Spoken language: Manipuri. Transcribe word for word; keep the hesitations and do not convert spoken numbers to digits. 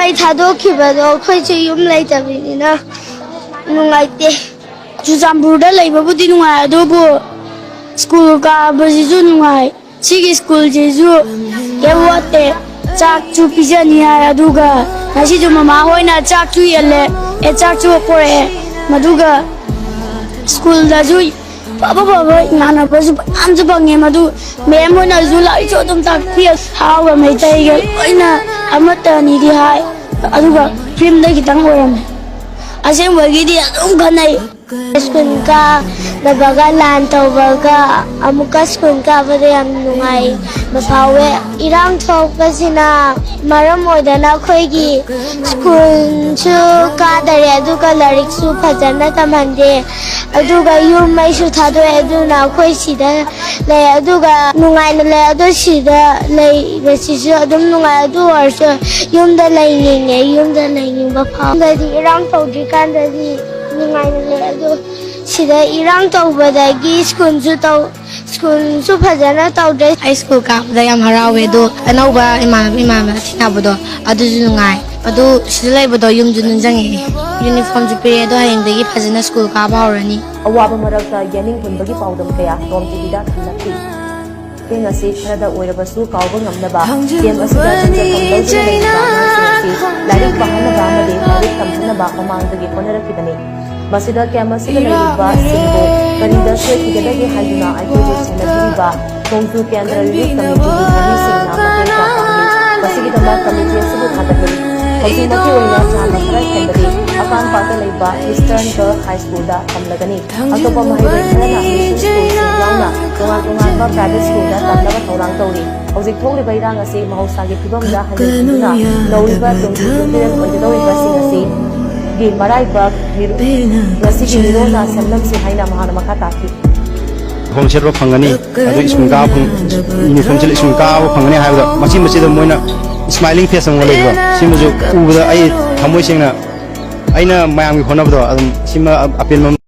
ꯑꯩ ꯊꯥꯗꯣꯛꯈꯤꯕꯗꯣ ꯑꯩꯈꯣꯏꯁꯨ ꯌꯨꯝ ꯂꯩꯇꯕꯅꯤꯅ ꯅꯨꯡꯉꯥꯏꯇꯦ꯫ ꯆꯨꯔꯆꯥꯟꯄꯨꯔꯗ ꯂꯩꯕꯕꯨꯗꯤ ꯅꯨꯡꯉꯥꯏ, ꯑꯗꯨꯕꯨ ꯁ꯭ꯀꯨꯜ ꯀꯥꯕꯁꯤꯁꯨ ꯅꯨꯡꯉꯥꯏ꯫ ꯁꯤꯒꯤ ꯁ꯭ꯀꯨꯜꯁꯤꯁꯨ ꯀꯩꯝ ꯋꯥꯠꯇꯦ꯫ ꯆꯥꯛꯁꯨ ꯄꯤꯖꯅꯤ ꯍꯥꯏ, ꯑꯗꯨꯒ ꯉꯁꯤꯁꯨ ꯃꯃꯥ ꯍꯣꯏꯅ ꯆꯥꯛꯁꯨ ꯌꯦꯜꯂꯦ, ꯑꯦ, ꯆꯥꯛꯁꯨ ꯄꯣꯔꯛꯑꯦ꯫ ꯃꯗꯨꯒ ꯁ꯭ꯀꯨꯜꯗꯁꯨ ꯐꯕ ꯐꯕ ꯏꯃꯥꯟꯅꯕꯁꯨ ꯃꯌꯥꯝꯁꯨ ꯐꯪꯉꯦ꯫ ꯃꯗꯨ ꯃꯦꯝ ꯍꯣꯏꯅꯁꯨ ꯂꯥꯏꯔꯤꯛꯁꯨ ꯑꯗꯨꯝ ꯇꯥꯛꯄꯤ꯫ ꯍꯥꯎꯒ ꯃꯩꯇꯩꯒ ꯂꯣꯏꯅ ꯑꯃꯠꯇꯅꯤꯗꯤ ꯍꯥꯏ, ꯑꯗꯨꯒ ꯐꯤꯂꯝꯗ ꯈꯤꯇꯪ ꯑꯣꯏꯔꯝꯃꯦ꯫ ꯑꯁꯦꯡꯕꯒꯤꯗꯤ ꯑꯗꯨꯝ ꯈꯟꯅꯩ꯫ ꯁ꯭ꯀꯨꯜ ꯀꯥꯗꯕꯒ ꯂꯥꯟ ꯇꯧꯕꯒ ꯑꯃꯨꯛꯀ ꯁ꯭ꯀꯨꯜ ꯀꯥꯕꯗ ꯌꯥꯝ ꯅꯨꯡꯉꯥꯏꯕ ꯐꯥꯎꯋꯦ꯫ ꯏꯔꯥꯡ ꯊꯣꯛꯄꯁꯤꯅ ꯃꯔꯝ ꯑꯣꯏꯗꯅ ꯑꯩꯈꯣꯏꯒꯤ ꯁ꯭ꯀꯨꯜꯁꯨ ꯀꯥꯗꯔꯦ, ꯑꯗꯨꯒ ꯂꯥꯏꯔꯤꯛꯁꯨ ꯐꯖꯅ ꯇꯝꯍꯟꯗꯦ, ꯑꯗꯨꯒ ꯌꯨꯝ ꯃꯩꯁꯨ ꯊꯥꯗꯣꯛꯑꯦ꯫ ꯑꯗꯨꯅ ꯑꯩꯈꯣꯏ ꯁꯤꯗ ꯂꯩ, ꯑꯗꯨꯒ ꯅꯨꯡꯉꯥꯏꯅ ꯂꯩ꯫ ꯑꯗꯨ ꯁꯤꯗ ꯂꯩꯕꯁꯤꯁꯨ ꯑꯗꯨꯝ ꯅꯨꯡꯉꯥꯏ, ꯑꯗꯨ ꯑꯣꯏꯔꯁꯨ ꯌꯨꯝꯗ ꯂꯩꯅꯤꯡꯉꯦ, ꯌꯨꯝꯗ ꯂꯩꯅꯤꯡꯕ ꯐꯥꯎ-, ꯌꯨꯝꯗꯗꯤ ꯏꯔꯥꯡ ꯇꯧꯗ꯭ꯔꯤꯀꯥꯟꯗꯗꯤ ꯅꯨꯡꯉꯥꯏꯅ ꯂꯩ꯫ ꯑꯗꯨ ꯁꯤꯗ ꯏꯔꯥꯡ ꯇꯧꯕꯗꯒꯤ ꯁ꯭ꯀꯨꯜꯁꯨ ꯇꯧ-, ꯁ꯭ꯀꯨꯜꯁꯨ ꯐꯖꯅ ꯇꯧꯗ꯭ꯔꯦ꯫ ꯑꯩ ꯁ꯭ꯀꯨꯜ ꯀꯥꯕꯗ ꯌꯥꯝ ꯍꯔꯥꯎꯋꯦ, ꯑꯗꯣ ꯑꯅꯧꯕ ꯏꯃꯥꯟꯅꯕ ꯏꯃꯥꯟꯅꯕ ꯊꯦꯡꯅꯕꯗꯣ ꯑꯗꯨꯁꯨ ꯅꯨꯡꯉꯥꯏ꯫ ꯑꯗꯨ ꯁꯤꯗ ꯂꯩꯕꯗꯣ ꯌꯨꯝꯁꯨ ꯅꯤꯡꯁꯤꯡꯉꯛꯑꯦ꯫ ꯌꯨꯅꯤꯐꯣꯔꯝꯁꯨ ꯄꯤꯔꯦ, ꯑꯗꯣ ꯍꯌꯦꯡꯗꯒꯤ ꯐꯖꯅ ꯁ꯭ꯀꯨꯜ ꯀꯥꯕ ꯍꯧꯔꯅꯤ꯫ ꯑꯋꯥꯕ ꯃꯔꯛꯇ ꯌꯥꯅꯤꯡ ꯍꯨꯟꯕꯒꯤ ꯄꯥꯎꯗꯝ ꯀꯌꯥ ꯇꯣꯝ ꯇꯤꯚꯤꯗ ꯊꯝꯂꯛꯈꯤ꯫ ꯊꯦꯡ ꯑꯁꯤ ꯈꯔꯗ ꯑꯣꯏꯔꯕꯁꯨ ꯀꯥꯎꯕ ꯉꯝꯅꯕ ꯀꯦꯝ ꯑꯁꯤꯗ ꯆꯪꯖꯐꯝ ꯂꯧꯗꯨꯅ ꯂꯩꯔꯤꯕ ꯑꯉꯥꯡꯁꯤꯡ ꯑꯁꯤ ꯂꯥꯏꯔꯤꯛ ꯄꯥꯍꯟꯅꯕ ꯑꯃꯗꯤ ꯂꯥꯏꯔꯤꯛ ꯇꯝꯍꯟꯅꯕ ꯃꯃꯥꯡꯗꯒꯤ ꯍꯣꯠꯅꯔꯛꯈꯤꯕꯅꯤ꯫ ꯃꯁꯤꯗ ꯀꯦꯝ ꯑꯁꯤꯗ ꯂꯩꯔꯤꯕꯁꯤꯡꯕꯨ ꯀꯔꯤꯗ ꯁꯣꯏꯈꯤꯒꯗꯒꯦ ꯍꯥꯏꯗꯨꯅ ꯑꯩꯈꯣꯏꯕꯨ ꯁꯦꯟꯅꯕꯤꯔꯤꯕ ꯈꯣꯡꯖꯨ ꯀꯦꯟꯗ꯭ꯔ ꯔꯤꯂꯤꯐ ꯀꯃꯤꯇꯤꯒꯤ ꯃꯤꯁꯤꯡꯅ ꯃꯇꯦꯡ ꯄꯥꯡꯂꯤ꯫ ꯃꯁꯤꯒꯤꯗꯃꯛ ꯀꯃꯤꯇꯤ ꯑꯁꯤꯕꯨ ꯊꯥꯒꯠꯂꯤ꯫ ꯍꯧꯖꯤꯛꯃꯛꯀꯤ ꯑꯣꯏꯅ ꯆꯥꯝꯃ ꯈꯔ ꯍꯦꯟꯕꯗꯤ ꯑꯀꯥꯟꯄꯥꯠꯇ ꯂꯩꯕ ꯏꯁꯇꯔꯟ ꯒꯔꯜ ꯍꯥꯏ ꯁ꯭ꯀꯨꯜꯗ ꯇꯝꯂꯒꯅꯤ꯫ ꯑꯇꯣꯞꯄ ꯃꯍꯩꯔꯣꯏ ꯈꯔꯅ ꯃꯤꯁꯟ ꯁ꯭ꯀꯨꯜꯁꯤꯡ ꯌꯥꯎꯅ ꯇꯣꯉꯥꯟ ꯇꯣꯉꯥꯟꯕ ꯄ꯭ꯔꯥꯏꯚꯦꯠ ꯁ꯭ꯀꯨꯜꯗ ꯇꯝꯅꯕ ꯊꯧꯔꯥꯡ ꯇꯧꯔꯤ꯫ ꯍꯧꯖꯤꯛ ꯊꯣꯛꯂꯤꯕ ꯏꯔꯥꯡ ꯑꯁꯤ ꯃꯍꯧꯁꯥꯒꯤ ꯐꯤꯕꯝꯗ ꯍꯟꯖꯤꯟꯗꯨꯅ ꯅꯧꯔꯤꯕ ꯇꯨꯡꯒꯤ ꯌꯨꯝꯕꯤꯔꯦꯜ ꯑꯣꯏꯒꯗꯧꯔꯤꯕꯁꯤꯡ ꯑꯁꯤꯒꯤ ꯃꯔꯥꯏꯕꯛ ꯃꯤꯔꯨ-, ꯉꯁꯤꯒꯤ ꯃꯤꯔꯣꯜꯅ ꯁꯦꯝꯂꯝꯁꯤ ꯍꯥꯏꯅ ꯃꯍꯥꯛꯅ ꯃꯈꯥ ꯇꯥꯈꯤ꯫ ꯌꯨꯅꯤꯐꯣꯔꯝ ꯁꯦꯠꯄ ꯐꯪꯒꯅꯤ, ꯑꯗꯨ ꯁ꯭ꯀꯨꯜ ꯀꯥꯕ ꯐꯪ-, ꯌꯨꯅꯤꯐꯣꯔꯝ ꯁꯦꯠꯂ ꯁ꯭ꯀꯨꯜ ꯀꯥꯕ ꯐꯪꯒꯅꯤ ꯍꯥꯏꯕꯗ ꯃꯆꯤ ꯃꯆꯤꯗ ꯃꯣꯏꯅ ꯁ꯭ꯃꯥꯏꯂꯤꯡ ꯐꯦꯁ ꯑꯃ ꯂꯩꯕ, ꯁꯤꯃꯁꯨ ꯎꯕꯗ ꯑꯩ ꯊꯃꯣꯏ ꯁꯦꯡꯅ ꯑꯩꯅ ꯃꯌꯥꯝꯒꯤ ꯍꯣꯠꯅꯕꯗꯣ ꯑꯗꯨꯝ ꯁꯤꯃ ꯑꯄꯦꯟꯕ ꯑꯃ